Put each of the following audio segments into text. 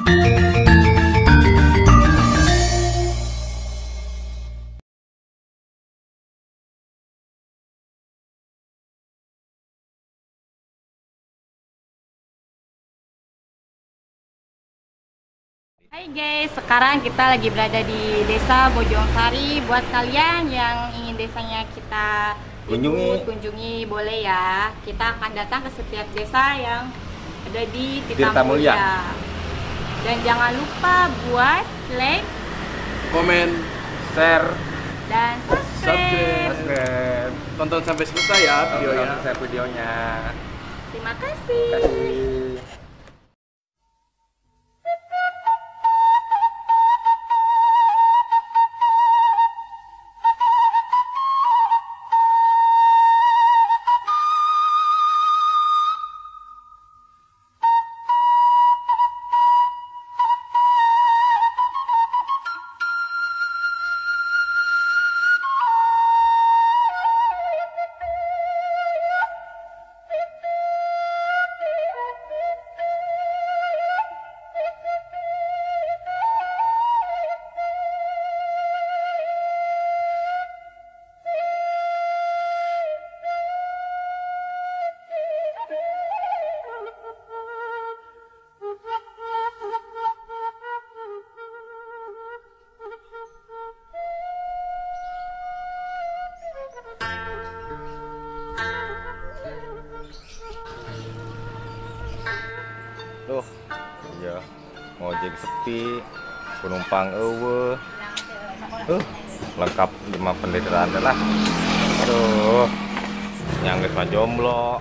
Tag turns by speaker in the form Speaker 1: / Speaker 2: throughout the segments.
Speaker 1: Hai guys, sekarang kita lagi berada di Desa Bojongsari. Buat kalian yang ingin desanya kita kunjungi boleh ya. Kita akan datang ke setiap desa yang ada di Tirta Mulia. Dan jangan lupa buat like,
Speaker 2: komen, share,
Speaker 1: dan subscribe.
Speaker 2: Tonton sampai selesai ya videonya.
Speaker 3: Tonton selesai videonya.
Speaker 1: Terima kasih.
Speaker 3: Terima kasih. Tuh, iya, ngojek sepi, penumpang eueuh. Lengkap 5 penderitaan lah. Aduh, nyanggeus mah jomblo.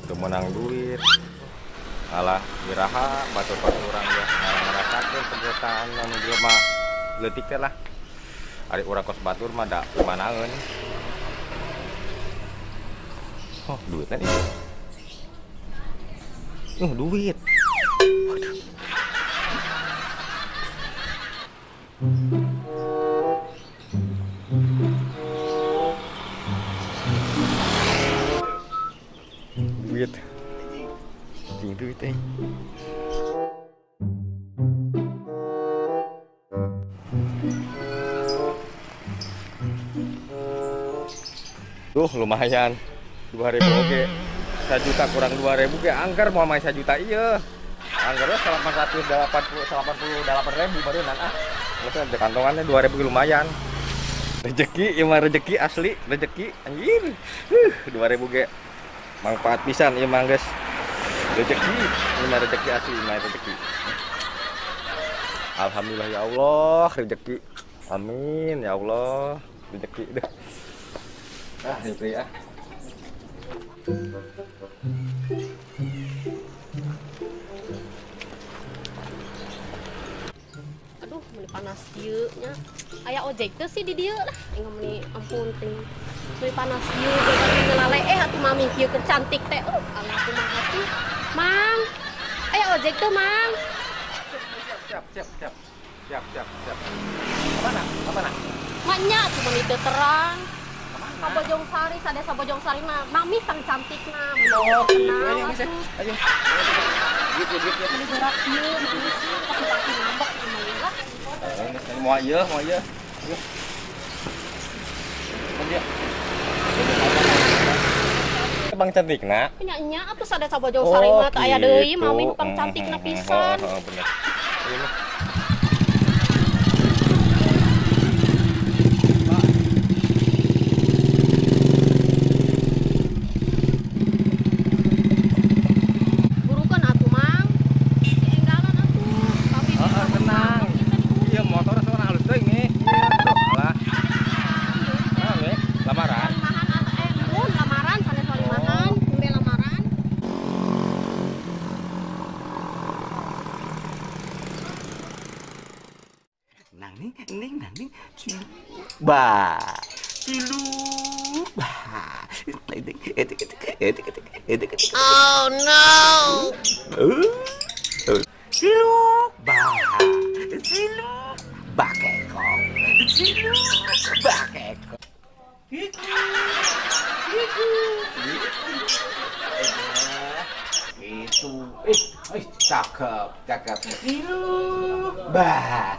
Speaker 3: Teu meunang duit. Alah, iraha batur-batur urang ya ngarasakeun penderitaan anu jelema leutik teh lah. Ari urang kos batur mah da kumanaeun. Oh, duitnya nih. Duit. Waduh. Duit. Cing duit eh. Tuh lumayan. 2.000 oke. 1 juta kurang 2.000 ke angker mau main 1 juta iya. Angkernya 888.000 baru nan ah. Terus ada kantongannya 2.000 lumayan. Rezeki ieu mah rezeki asli, rezeki anjir. 2.000 ge manfaat pisan ieu mah geus. Rezeki, ieu mah rezeki asli, ieu mah rezeki. Alhamdulillah ya Allah, rezeki. Amin ya Allah, rezeki deh. Ah, rezeki ah.
Speaker 4: Aduh, meni panas kieu nya. Aya ojek teh sih di dieu lah. Engga meni ampun ting. Meni panas kieu jeung ngalale atuh mami kieu keur cantik teh. Alah kumaha sih? Mang. Aya ojek teh, Mang.
Speaker 3: Siap, siap, siap. Siap, siap, siap. Kemana? Kemana?
Speaker 4: Maknya cuma itu terang. Ka Bojongsari, sadesa Bojongsari mah mami tang cantik na.
Speaker 3: Oh, ayo, ayo. Duit.
Speaker 4: Meni berat kieu, mami sih pasti ngambek ieu lah.
Speaker 3: Mau ieu, mau ieu. Ayo. Dia. Bang cantik na.
Speaker 4: Nya atuh sadesa Bojongsari mah teu aya deui mami pang cantik na pisan.
Speaker 3: Heeh, bener. Ini.
Speaker 5: Nang ning ba ciluk ba.
Speaker 4: Oh no.
Speaker 5: Ciluk ba ciluk bakekong ciluk bakekong. Itu saha Cakep, cakep. Ciluk, bah.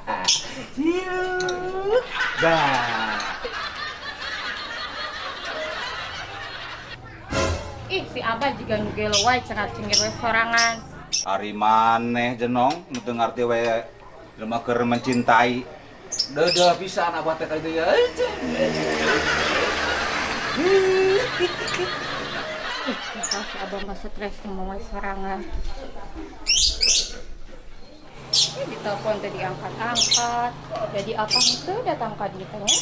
Speaker 5: Ciluk, bah.
Speaker 1: Ih, si Abah juga nu gelo wae cengar-cengir we sorangan.
Speaker 5: Ari maneh jenong nu teu ngarti we jelema keur mencintai. Deudeuh pisan Abah teh ka ditu ya.
Speaker 1: Ih, si Abah mah stres ngomong we sorangan. Ih, ditelepon teh diangkat-angkat. Jadi apa itu datang ka dieu teh nya?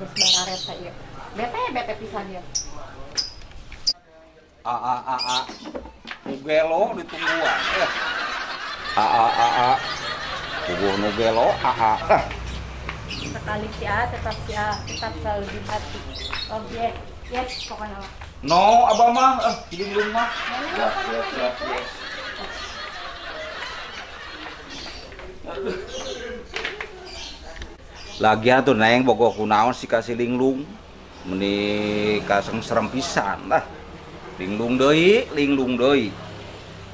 Speaker 1: Geus barareta ieu. Bete bete pisan ieu.
Speaker 5: A a a a. Nu gelo ditungguan. A a a a. Puguh nu gelo a a.
Speaker 1: Sekali si A tetap si A, tetap selalu di hati. Oh yes, yes pokoknya.
Speaker 5: No, abah mah hidung mah. Yes, yes, yes, yes. Lagian tuh neng bogoh kunaon si kasih linglung. Meni kaseng serem pisan lah. Linglung deui, linglung deui.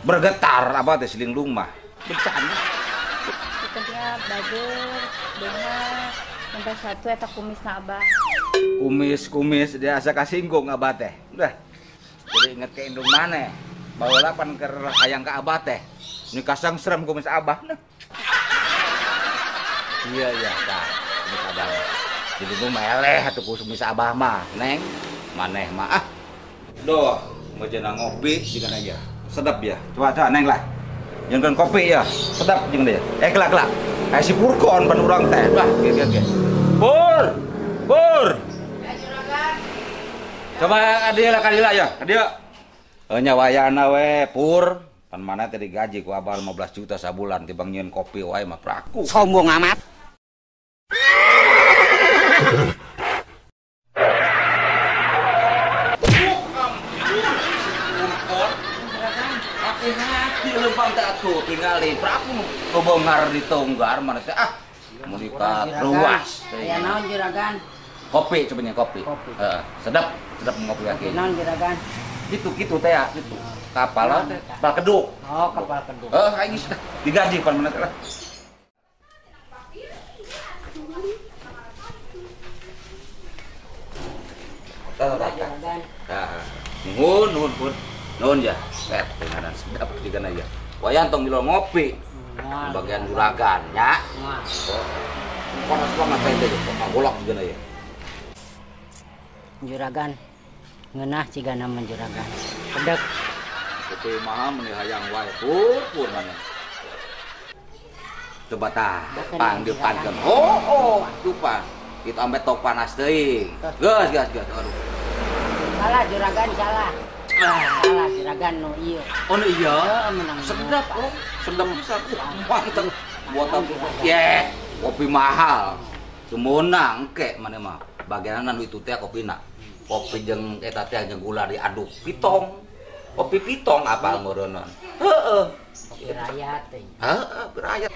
Speaker 5: Bergetar apa teh si linglung mah. Bencana.
Speaker 1: Pentingnya bager, beunghar, nomor satu eta kumisna Abah.
Speaker 5: Kumis-kumis dia asa kasinggung Abah teh. Udah. Jadi inget ke indung maneh. Baheula pan keur hayang ka Abah teh. Ini kasang serem kumis Abah. Nah. Iya iya tah, kumis Abah. Jadi gua meleh atuh kumis Abah mah, Neng. Maneh mah ah. Doh, mau jenang ngopi jika aja. Sedap ya. Coba coba Neng lah. Jangan kopi ya, sedap jeung dia. Eh kelak kelak. Eh si Purkon pan urang teh. Lah, ge ge ge. Pur. Pur.
Speaker 1: Ya juragan.
Speaker 5: Coba adieu lah kadila ya, adieu. Nya wayana we Pur. Pan mana teh digaji ku Abah 15 juta sabulan tibang nyieun kopi wae mah praku.
Speaker 4: Sombong amat.
Speaker 5: Hati-hati lempang teh atuh tingali praku bebengar di tonggar mana teh ah mun ruas.
Speaker 6: Aya naon juragan?
Speaker 5: Kopi coba nya kopi. Heeh, sedap, sedap ngopi kaki.
Speaker 6: Naon juragan?
Speaker 5: Gitu-gitu teh ya, gitu. Kapal teh, kapal keduk.
Speaker 6: Oh, kapal keduk.
Speaker 5: Heeh, aing geus digaji pan mana teh lah. Tah tah tah. Nuhun, nuhun, nuhun. Nuhun ya, set dengan sedap juga aja. Wayan tong gilo ngopi. Bagian juragan ya. Panas banget teh teh, golok juga aja.
Speaker 6: Juragan ngeunah cigana mah juragan. Pedek.
Speaker 5: Kopi mah meuni hayang wae pur pur mana. Coba tah, pang dipankeun. Oh, oh, lupa. Kita ambe tok panas teuing. Geus, geus, geus. Aduh.
Speaker 6: Salah juragan, salah. Salah juragan nu ieu.
Speaker 5: Oh nu iya.
Speaker 6: Heeh,
Speaker 5: sedap oh, sedap pisan. Mantep. Buat apa? Ye, kopi mahal. Sumonang ke mana mah. Bagianan nu itu teh kopina. Kopi jeung eta teh jeung gula diaduk pitong. Kopi pitong apal meureunna. Heeh.
Speaker 6: Kopi rakyat teh.
Speaker 5: Heeh, rakyat.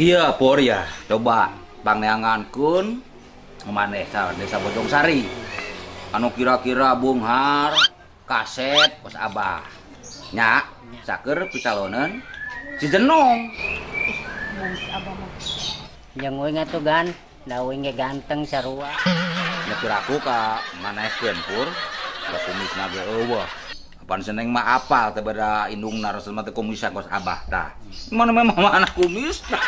Speaker 5: Iya, Pur ya. Coba pangneangankeun maneh desa Bojongsari. Anu kira-kira bunghar kaset kos Abah. Nya, saker picaloneun si Jenong.
Speaker 1: Ih, si Abah mah.
Speaker 6: Jeung euy atuh gan, da euy ge ganteng sarua.
Speaker 5: Nya piraku ka manehkeun Pur, da kumisna ge eueuh. Apan seneng mah apal teh beda indungna rasul mah teh kumisan kos Abah tah. Mana memang anak kumis. Ah.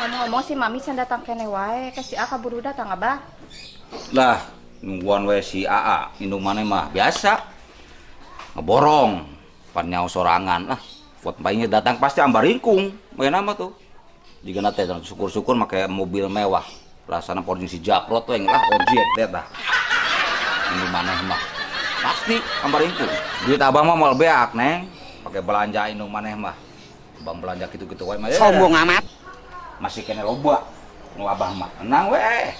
Speaker 1: Ngomong-ngomong si Mami can datang kene wae, ke si A kaburu datang Abah.
Speaker 5: Lah, nungguan we si AA, indung maneh mah biasa. Ngeborong, pan nyaho sorangan lah. Buat bayinya datang pasti ambar ringkung, bae nama tuh. Jigana teh syukur-syukur make mobil mewah. Rasana porjing si Japrot we lah ojek teh tah. Indung maneh mah pasti ambar ringkung. Duit abah mah moal beak, Neng. Pakai belanja indung maneh mah. Abang belanja kitu-kitu wae mah.
Speaker 6: Sombong amat.
Speaker 5: Masih kene loba nu abah mah. Tenang we.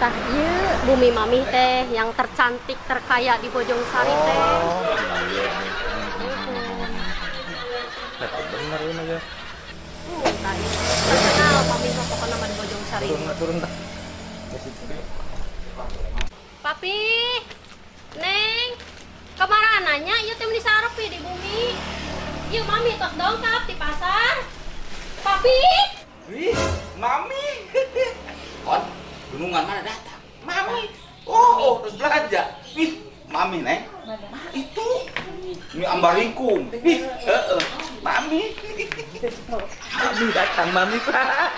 Speaker 1: Tah ieu
Speaker 4: Bumi mami teh yang tercantik terkaya di Bojongsari teh.
Speaker 3: Oh, iya. Bener ini ya.
Speaker 4: Tadi terkenal mami mah pokoknya mah di Bojongsari.
Speaker 3: Turun turun.
Speaker 4: Papi, Neng, kemarin nanya, ieu teh meuni sarepi di bumi. Ieu mami tos dongkap di pasar. Papi.
Speaker 5: Ih, mami. Kon, gunungan mana datang? Mami. Oh, terus belanja. Ih, mami, Neng. Itu. Ini ambaringkung. Ih, heeh. Mami. Mami datang, mami, Pak.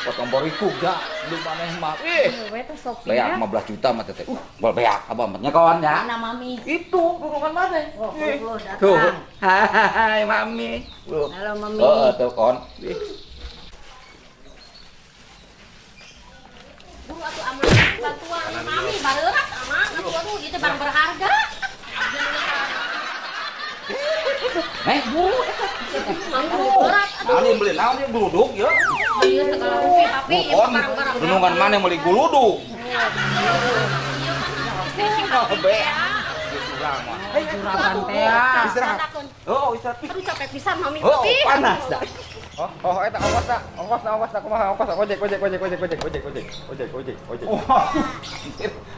Speaker 5: Potong bariku gak, lu maneh mah. Ih. Beak 15 juta mah teteh. Bol beak abah mah nya kawan ya.
Speaker 6: Mana mami?
Speaker 5: Itu gunungan mana?
Speaker 6: Oh, datang.
Speaker 5: Tuh. Hai mami.
Speaker 6: Halo mami.
Speaker 5: Oh, tuh kon. Ih.
Speaker 4: Buru atuh aman bantuan mami bareurat aman atuh aduh ieu teh barang berharga.
Speaker 5: Neng buru eta.
Speaker 4: Mami berat aduh.
Speaker 5: Naon beli naon ieu gluduk ya.
Speaker 4: Ieu segala rupi tapi ieu barang-barang.
Speaker 5: Gunungan mana meuli gluduk?
Speaker 4: Ieu kan istri si papi teh.
Speaker 6: Juragan teh.
Speaker 5: Istirahat. Oh, istirahat.
Speaker 4: Aduh capek pisan mami
Speaker 5: Oh,
Speaker 4: papi.
Speaker 5: panas dah.
Speaker 3: Oh, eta ongkos ongkos kumaha ongkos ojek ojek ojek ojek ojek ojek ojek ojek ojek ojek.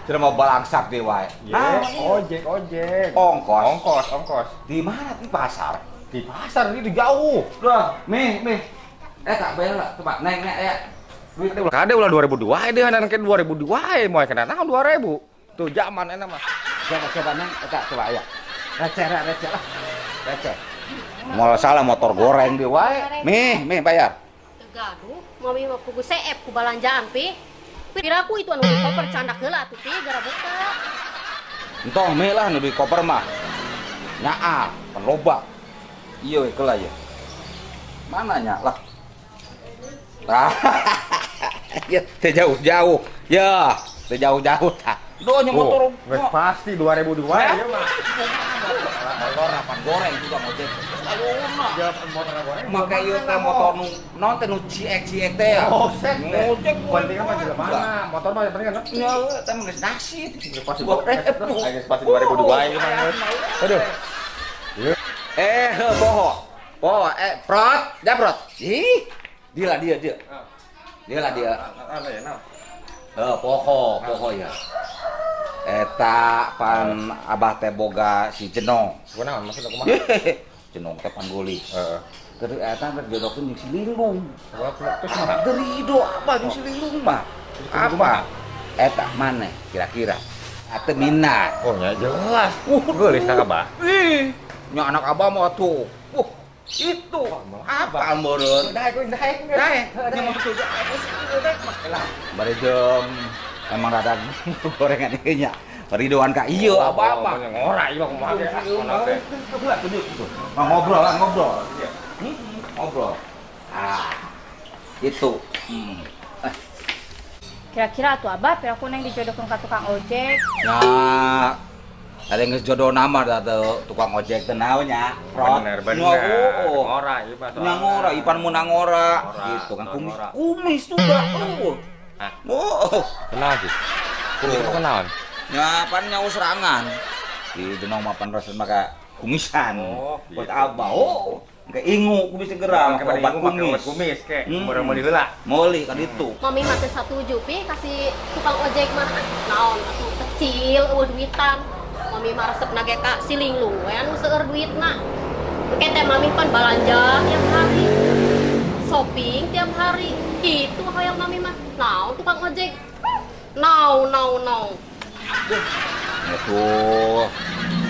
Speaker 5: Sudah mau balangsak deh wae.
Speaker 3: Ojek ojek.
Speaker 5: Ongkos.
Speaker 3: Ongkos ongkos.
Speaker 5: Di mana di pasar?
Speaker 3: Di pasar itu jauh.
Speaker 5: Lah, meh meh. Tak bayar lah, coba neng neng ya.
Speaker 3: Duit ulah kade ulah 2002 deh hanan ke 2002 moal kena naon 2000. Tuh zaman enak mah.
Speaker 5: Coba coba neng eta coba ya. Receh receh lah. Receh. Mau salah motor goreng di wae. Meh, meh bayar.
Speaker 4: Teu gaduh, mami mah kudu seep ku balanjaan pi. Piraku itu anu di koper candak heula atuh pi gara buka.
Speaker 5: Entong meh lah nu di koper mah. Nyaa, pan loba. Ieu we keula ieu. Mana nya lah. Ah. Ya, teu jauh-jauh. Ya, teu jauh-jauh tah. Duh nya motor
Speaker 3: geus pasti 2002 ieu mah.
Speaker 5: Motor apa goreng juga ngojek. Ayeuna.
Speaker 3: Motor goreng.
Speaker 5: Make ieu teh motor nu naon teh nu ciek-ciek teh ya. Ngojek
Speaker 3: penting mah juga mana? Motor mah penting kan?
Speaker 5: Nya teh mah geus nasib.
Speaker 3: Geus pasti 2002 geus pasti 2002 ieu mah. Aduh.
Speaker 5: Poho. Poho, prot, ya prot. Ih, dia lah dia, dia. Dia lah dia. Poho, poho ya. Eta pan abah teh boga si Jenong.
Speaker 3: Kunaon maksudna kumaha?
Speaker 5: Jenong teh panggolis.
Speaker 3: Heeh.
Speaker 5: Terus eta teh jodohkeun jeung si Lilung.
Speaker 3: Terus mah
Speaker 5: teu rido abah jeung si Lilung mah. Apa? Eta maneh kira-kira? Ate minat.
Speaker 3: Oh nya jelas. Geulis ka abah.
Speaker 5: Ih, nya anak abah mah tuh. Itu apa meureun?
Speaker 3: Daek daek.
Speaker 5: Daek. Nya maksud daek mah lah. Bari jeung emang rada gorengan ieu nya. Ridoan ka ieu apa-apa.
Speaker 3: Ngora ieu kumaha ge.
Speaker 5: Ngobrol lah, ngobrol. Ngobrol. Ah. Itu.
Speaker 1: Kira-kira atuh abah piraku neng dijodohkeun ka tukang ojek.
Speaker 5: Nah, ada yang geus jodoh nama da tukang ojek teh naon nya.
Speaker 3: Bener bener. Ngora ieu mah.
Speaker 5: Ngora, ipan mun ngora. Gitu kan kumis. Kumis juga. Oh,
Speaker 3: kenal sih. Kumis itu kenalan.
Speaker 5: Ya, pan nyawa serangan. Di jenong mapan rasa maka kumisan. Buat abah. Oh, kayak ingu kumis segera, make obat kumis.
Speaker 3: Kumis kek, baru meuli heula.
Speaker 5: Meuli kan itu.
Speaker 4: Mami mah teh satuju pi kasih tukang ojek mah naon atuh kecil eueuh duitan. Mami mah resepna ge ka si Linglung we anu seueur duitna. Engke teh mami pan balanja tiap hari. Shopping tiap hari. Gitu hoyong mami mah. Naon tukang ojek. No no no.
Speaker 5: Itu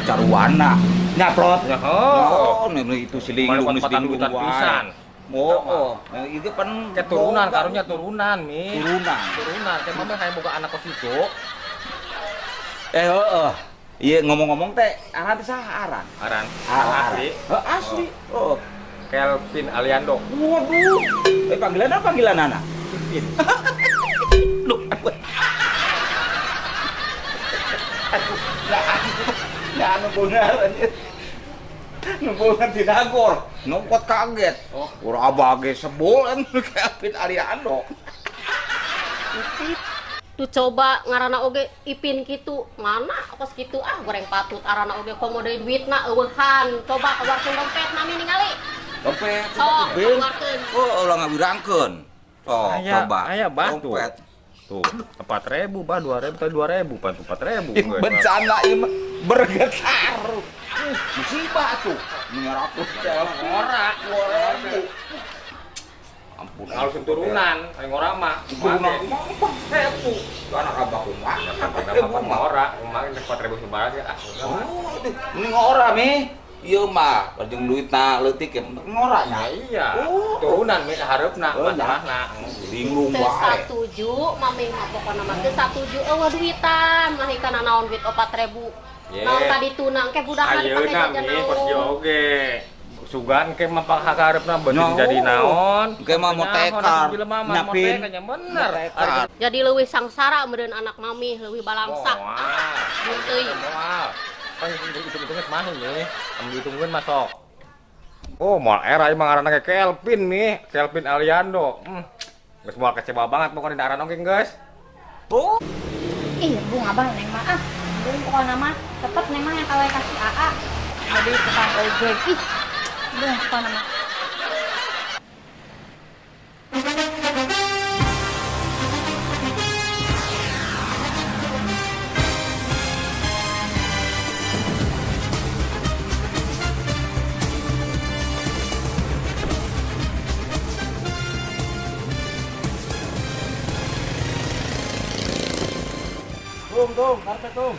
Speaker 5: caruana. Nyaprot.
Speaker 3: Oh,
Speaker 5: itu si Linglung
Speaker 3: pisan.
Speaker 5: Oh, itu pan
Speaker 3: keturunan karunya turunan mi.
Speaker 5: Turunan.
Speaker 3: Turunan. Kayak mami hayang boga anak kos itu.
Speaker 5: Heeh. Iya ngomong-ngomong teh aran teh saha aran?
Speaker 3: Aran. Asli.
Speaker 5: Heeh, asli. Heeh.
Speaker 3: Kelvin Aliando.
Speaker 5: Waduh. Panggilan apa panggilan anak?
Speaker 3: Kelvin.
Speaker 5: Duh, aduh. Nah, anu bener anjir. Nungguan di Nagor, nongkot kaget.
Speaker 3: Oh,
Speaker 5: urang abah ge sebol Kelvin Aliando.
Speaker 4: Tuh coba ngaranna oge Ipin kitu. Mana kos kitu ah goreng patut arana oge komo deui duitna eueuhan. Coba keluarkeun dompet mami ningali.
Speaker 5: Dompet.
Speaker 4: Sok keluarkeun.
Speaker 5: Oh, ulah ngawirangkeun. Sok coba.
Speaker 3: Aya batu. Tuh, 4.000 bah 2.000 tadi 2.000 pan 4.000.
Speaker 5: Bencana ieu bergetar. Musibah tuh. 900
Speaker 3: ngora 2.000.
Speaker 5: Ampun,
Speaker 3: harus turunan, aing ngora mah.
Speaker 5: Turunan mah 4.000. Anak abah kumaha?
Speaker 3: Apa ngora, kumaha 4.000 sebarang ya.
Speaker 5: Oh, ini ngora mi. Ieu mah jeung duitna leutik ya ngora nya.
Speaker 3: Iya. Turunan mi hareupna masalahna.
Speaker 5: Bingung wae.
Speaker 4: Satuju mami mah pokona mah teu satuju eueuh duitan, mah kana naon duit 4.000. Naon tadi tunang ke budakna dipake jajan
Speaker 3: naon. Kos oge. Sugan ke mah panghareupna beuteung jadi naon.
Speaker 5: Ke mah motekar.
Speaker 3: Nyapin bener.
Speaker 4: Jadi leuwih sangsara meureun anak mami leuwih balangsak. Moal euy.
Speaker 3: Kan hitung-hitungnya semahin nih, ambil hitungin masuk. Oh, mal era emang ngaranna kayak Kelvin nih, Kelvin Aliando. Geus moal kecewa banget pokoknya di aran oge geus.
Speaker 5: Oh.
Speaker 1: Ih, bung abah neng mah ah. Bung pokokna mah tetep neng mah yang kawe kasih AA. Jadi tukang ojek. Ih. Bung pokokna mah.
Speaker 2: Tung, karpet tung.